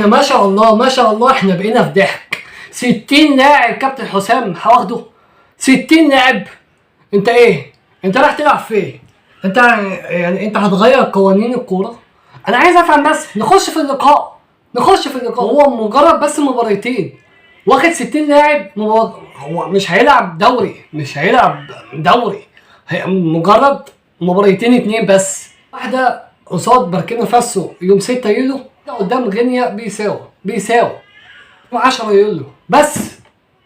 احنا ما شاء الله ما شاء الله احنا بقينا في ضحك. 60 لاعب كابتن حسام هواخده، 60 لاعب. انت ايه؟ انت رايح تلعب فين؟ انت يعني انت هتغير قوانين الكورة؟ انا عايز افهم بس. نخش في اللقاء، نخش في اللقاء. هو مجرد بس مباراتين واخد 60 لاعب هو مش هيلعب دوري، مش هيلعب دوري، هي مجرد مباراتين اتنين بس، واحدة قصاد بوركينا فاسو يوم 6 يوليو قدام غينيا بيساو 10 يوليو بس.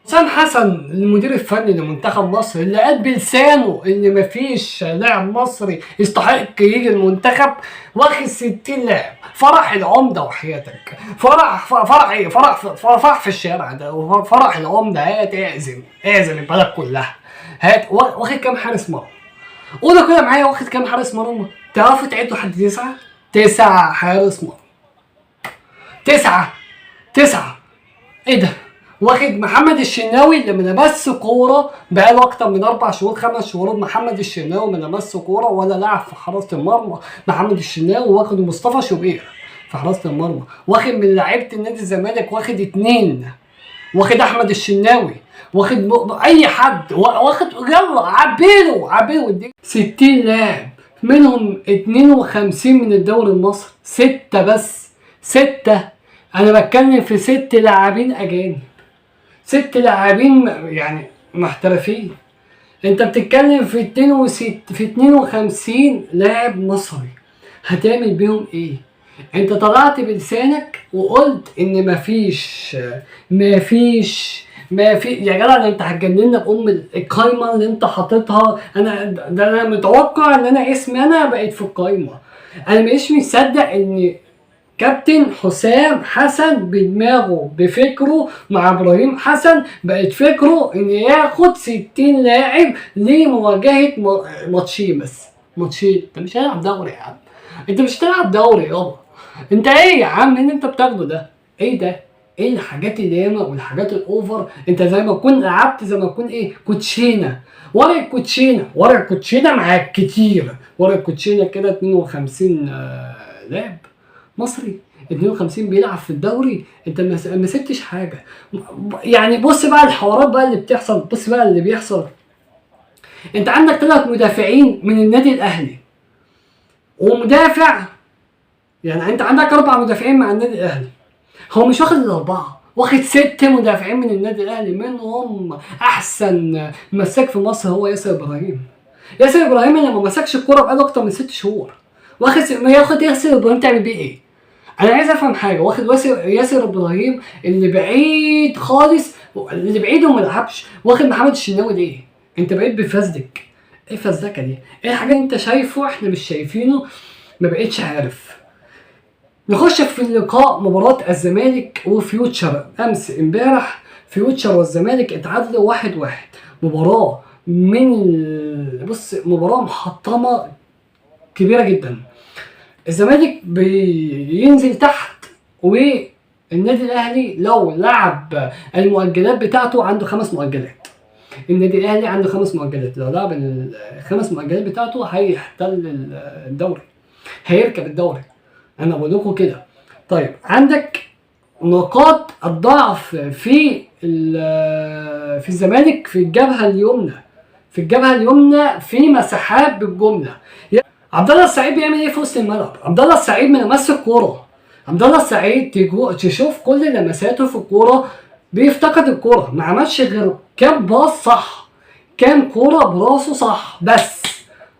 حسام حسن المدير الفني لمنتخب مصر اللي قال بلسانه ان مفيش لاعب مصري يستحق يجي المنتخب، واخد 60 لاعب. فرح العمدة وحياتك، فرح فرح ايه؟ فرح فرح في الشارع ده، فرح العمدة. هات اعزم اعزم البلد كلها. هات واخد كام حارس مرمى؟ قولوا كده معايا، واخد كام حارس مرمى؟ تعرفوا تعدوا لحد 9؟ 9 حارس مرمى، 9 9. ايه ده؟ واخد محمد الشناوي اللي ما لمس كورة بقاله اكتر من 4 شهور 5 شهور. محمد الشناوي ما لمس كورة ولا لعب في حراسة المرمى. محمد الشناوي واخد مصطفى شوبير في حراسة المرمى، واخد من لعيبة النادي الزمالك واخد 2، واخد احمد الشناوي، واخد اي حد، واخد يلا عبيله عبيله. 60 لاعب منهم 52 من الدوري المصري، 6 بس، 6. انا بتكلم في 6 لاعبين اجانب، 6 لاعبين يعني محترفين. انت بتتكلم في 52 لاعب مصري، هتعمل بيهم ايه؟ انت طلعت بلسانك وقلت ان مفيش مفيش ما في. يا جدع انت هتجننا بام القايمة اللي انت حاططها. انا ده انا متوقع ان انا اسمي انا بقيت في القايمة. انا مش مصدق ان كابتن حسام حسن بدماغه بفكره مع ابراهيم حسن بقت فكرة ان ياخد 60 لاعب لمواجهة ماتشين بس، ماتشين. انت مش هتلعب دوري يا عم، انت مش هتلعب دوري يابا. انت ايه يا عم اللي انت بتاخده ده؟ ايه ده؟ ايه الحاجات اللي ياما والحاجات ال over؟ انت زي ما تكون لعبت زي ما تكون ايه كوتشينه، ورق الكوتشينه، ورق الكوتشينه معاك كتير، ورق الكوتشينه كده 52 لاعب مصري، 52 بيلعب في الدوري. انت ما سبتش حاجة يعني. بص بقى الحوارات بقى اللي بتحصل، بص بقى اللي بيحصل. انت عندك 3 مدافعين من النادي الاهلي ومدافع، يعني انت عندك 4 مدافعين مع النادي الاهلي. هو مش واخد ال4، واخد 6 مدافعين من النادي الاهلي، منهم احسن مساك في مصر هو ياسر ابراهيم. ياسر ابراهيم اللي ما مسكش الكورة بقاله اكتر من 6 شهور، واخد ما ياخد ياسر ابراهيم تعمل بيه ايه؟ انا عايز افهم حاجة. واخد ياسر ابراهيم اللي بعيد خالص، اللي بعيد وما لعبش، واخد محمد الشناوي ليه؟ انت بقيت بفزدك. ايه الفزدكه دي؟ ايه الحاجة اللي انت شايفه احنا مش شايفينه؟ ما بقتش عارف. نخش في اللقاء، مباراة الزمالك وفيوتشر امس امبارح. فيوتشر والزمالك اتعادلوا 1-1. مباراة من بص مباراة محطمة كبيرة جدا. الزمالك بينزل تحت، والنادي الاهلي لو لعب المؤجلات بتاعته عنده 5 مؤجلات. النادي الاهلي عنده 5 مؤجلات، لو لعب ال5 مؤجلات بتاعته هيحتل الدوري، هيركب الدوري. انا بقول لكم كده. طيب عندك نقاط الضعف في الزمالك في الجبهة اليمنى، في الجبهة اليمنى في مساحات بالجملة. عبد الله السعيد بيعمل ايه في وسط الملعب؟ عبد الله السعيد ما لمس الكورة. عبد الله السعيد تشوف كل لمساته في الكورة بيفتقد الكورة، ما عملش غير كام باص صح، كام كورة براسه صح، بس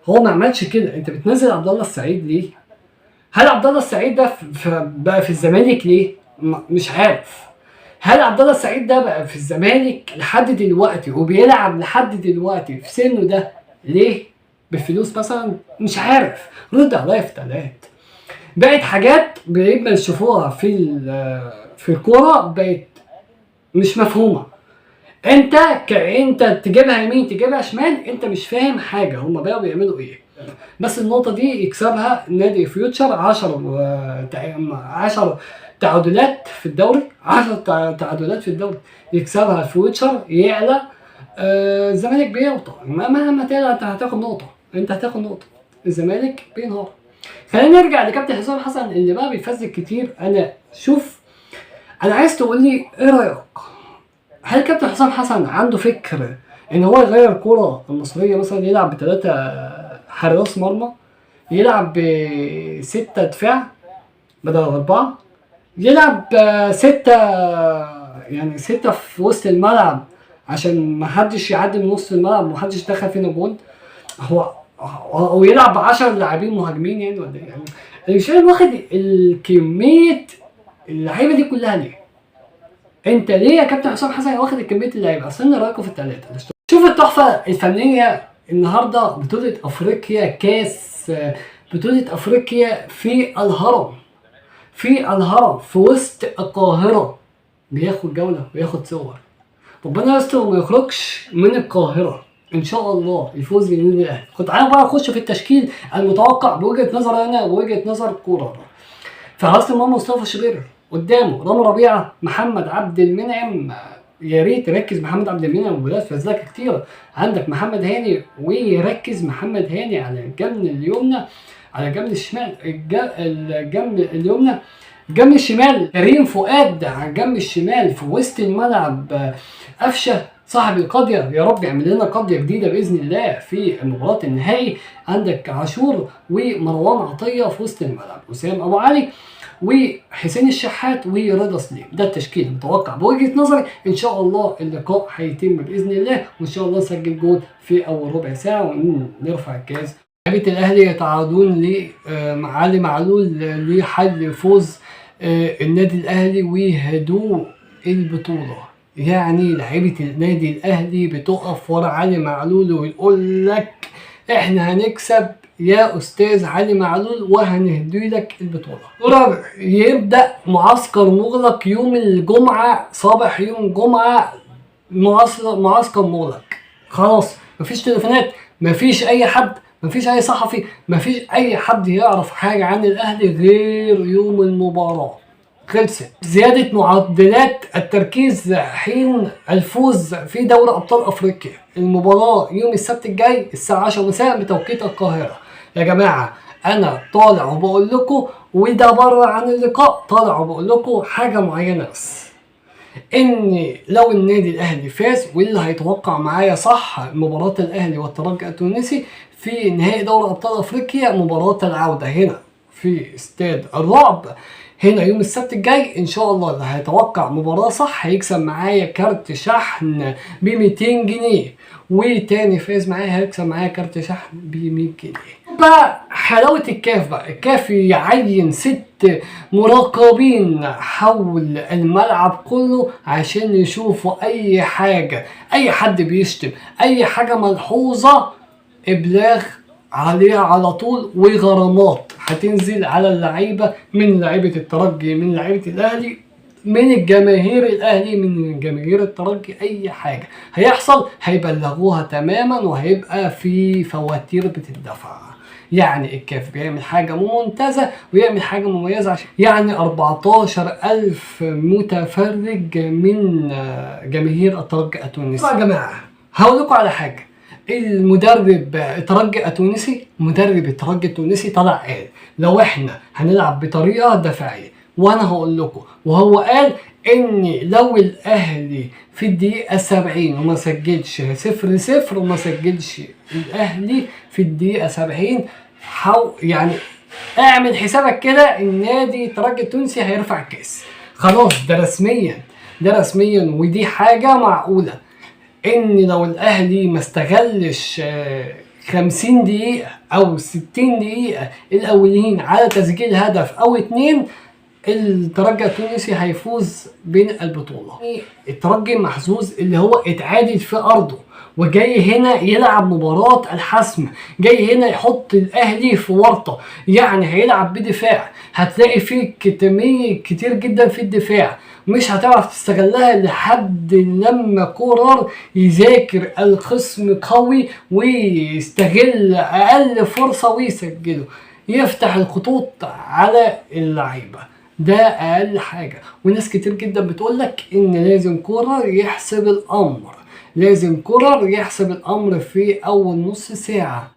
هو ما عملش كده. انت بتنزل عبد الله السعيد ليه؟ هل عبد الله السعيد ده بقى في الزمالك ليه؟ مش عارف. هل عبد الله السعيد ده بقى في الزمالك لحد دلوقتي وبيلعب لحد دلوقتي في سنة ده ليه؟ بفلوس مثلا؟ مش عارف. رد عليا في 3. بقت حاجات بقينا نشوفوها في الكورة بقت مش مفهومه. انت كانت تجيبها يمين تجيبها شمال، انت مش فاهم حاجة هما بقوا بيعملوا ايه. بس النقطة دي يكسبها نادي فيوتشر. 10 تعادلات في الدوري، 10 تعادلات في الدوري يكسبها فيوتشر يعلى. الزمالك بيوطى، مهما تعلى انت هتاخد نقطة، انت هتاخد نقطة. الزمالك بينهار. خلينا نرجع لكابتن حسام حسن اللي بقى بيفزك كتير. انا شوف انا عايز تقول لي ايه رايك؟ هل كابتن حسام حسن عنده فكر ان هو يغير الكرة المصرية، مثلا يلعب بثلاثة حراس مرمى، يلعب بستة دفاع بدل 4، يلعب 6، يعني 6 في وسط الملعب عشان ما حدش يعدي من نص الملعب وما حدش يدخل فينا جون، هو او يلعب 10 لاعبين مهاجمين يعني ولا ايه؟ يعني انا مش فاهم واخد الكمية اللعيبة دي كلها ليه؟ انت ليه يا كابتن حسام حسن واخد الكمية اللعيبة؟ اصل رايكم في الثلاثة. شوف التحفة الفنية النهارده، بطوله افريقيا، كاس بطوله افريقيا في الهرم، في الهرم في وسط القاهرة، بياخد جولة وياخد صور. ربنا يستر وما يخرجش من القاهرة ان شاء الله الفوز للنادي الاهلي. كنت عايز بقى اخش في التشكيل المتوقع بوجهه نظر انا ووجهه نظر كورة. في حراسة المرمى مصطفى شوبير، قدامه رامي ربيعة، محمد عبد المنعم، يا ريت تركز محمد عبد المنعم وبلاش فزلكه كتير. عندك محمد هاني، ويركز محمد هاني على الجنب اليمنى، على الجنب الشمال، الجنب اليمنى، الجنب الشمال كريم فؤاد على الجنب الشمال. في وسط الملعب قفشه صاحب القضية، يا رب يعمل لنا قضية جديدة باذن الله في مباراة النهائي. عندك عاشور ومروان عطية في وسط الملعب، وسام ابو علي وحسين الشحات ورضا سليم. ده التشكيل المتوقع بوجهه نظري. ان شاء الله اللقاء هيتم باذن الله، وان شاء الله نسجل جول في اول ربع ساعة ونرفع الكاس. لعيبة الاهلي يتعاضون لعلي معلول لحل فوز النادي الاهلي وهدوء البطولة. يعني لعيبة النادي الاهلي بتقف ورا علي معلول ويقول لك احنا هنكسب يا استاذ علي معلول وهنهدي لك البطولة. يبدا معسكر مغلق يوم الجمعة، صباح يوم الجمعة معسكر مغلق، خلاص مفيش تليفونات، مفيش اي حد، مفيش اي صحفي، مفيش اي حد يعرف حاجة عن الاهلي غير يوم المباراة. خلصت. زيادة معدلات التركيز حين الفوز في دوري ابطال افريقيا، المباراة يوم السبت الجاي الساعة 10 مساء بتوقيت القاهرة. يا جماعة انا طالع وبقول لكم، وده بره عن اللقاء، طالع وبقول لكم حاجة معينة بس، ان لو النادي الاهلي فاز، واللي هيتوقع معايا صح مباراة الاهلي والترجي التونسي في نهائي دوري ابطال افريقيا، مباراة العودة هنا في استاد الرعب هنا يوم السبت الجاي ان شاء الله، اللي هيتوقع مباراة صح هيكسب معايا كارت شحن ب 200 جنيه، وتاني فاز معايا هيكسب معايا كارت شحن ب 100 جنيه. بقى حلاوة الكاف بقى، الكاف يعين 6 مراقبين حول الملعب كله عشان يشوفوا اي حاجة، اي حد بيشتم، اي حاجة ملحوظة ابلاغ عليها على طول، وغرامات هتنزل على اللعيبة، من لعيبة الترجي، من لعيبة الاهلي، من الجماهير الاهلي، من جماهير الترجي، اي حاجة هيحصل هيبلغوها تماما، وهيبقى في فواتير بتدفع. يعني الكاف بيعمل حاجة ممتازة ويعمل حاجة مميزة، عشان يعني 14,000 متفرج من جماهير الترجي التونسي. يا جماعة هقول لكم على حاجة، المدرب الترجي التونسي، مدرب الترجي التونسي طلع قال لو احنا هنلعب بطريقة دفاعية، وانا هقول لكم، وهو قال ان لو الاهلي في الدقيقة 70 وما سجلش 0-0، وما سجلش الاهلي في الدقيقة 70، يعني اعمل حسابك كده النادي الترجي التونسي هيرفع الكاس. خلاص ده رسميا، ده رسميا، ودي حاجة معقولة. ان لو الاهلي ما استغلش 50 دقيقة او 60 دقيقة الاولين على تسجيل هدف او 2، الترجي التونسي هيفوز بين البطولة. الترجي محظوظ اللي هو اتعادل في ارضه، وجاي هنا يلعب مباراة الحسم، جاي هنا يحط الاهلي في ورطة، يعني هيلعب بدفاع، هتلاقي فيه كتمية كتير جدا في الدفاع، مش هتعرف تستغلها لحد لما كورر يذاكر الخصم قوي ويستغل اقل فرصة ويسجله، يفتح الخطوط على اللعيبة، ده اقل حاجة. وناس كتير جدا بتقولك ان لازم كورر يحسب الامر، لازم كورر يحسب الامر في اول نص ساعة.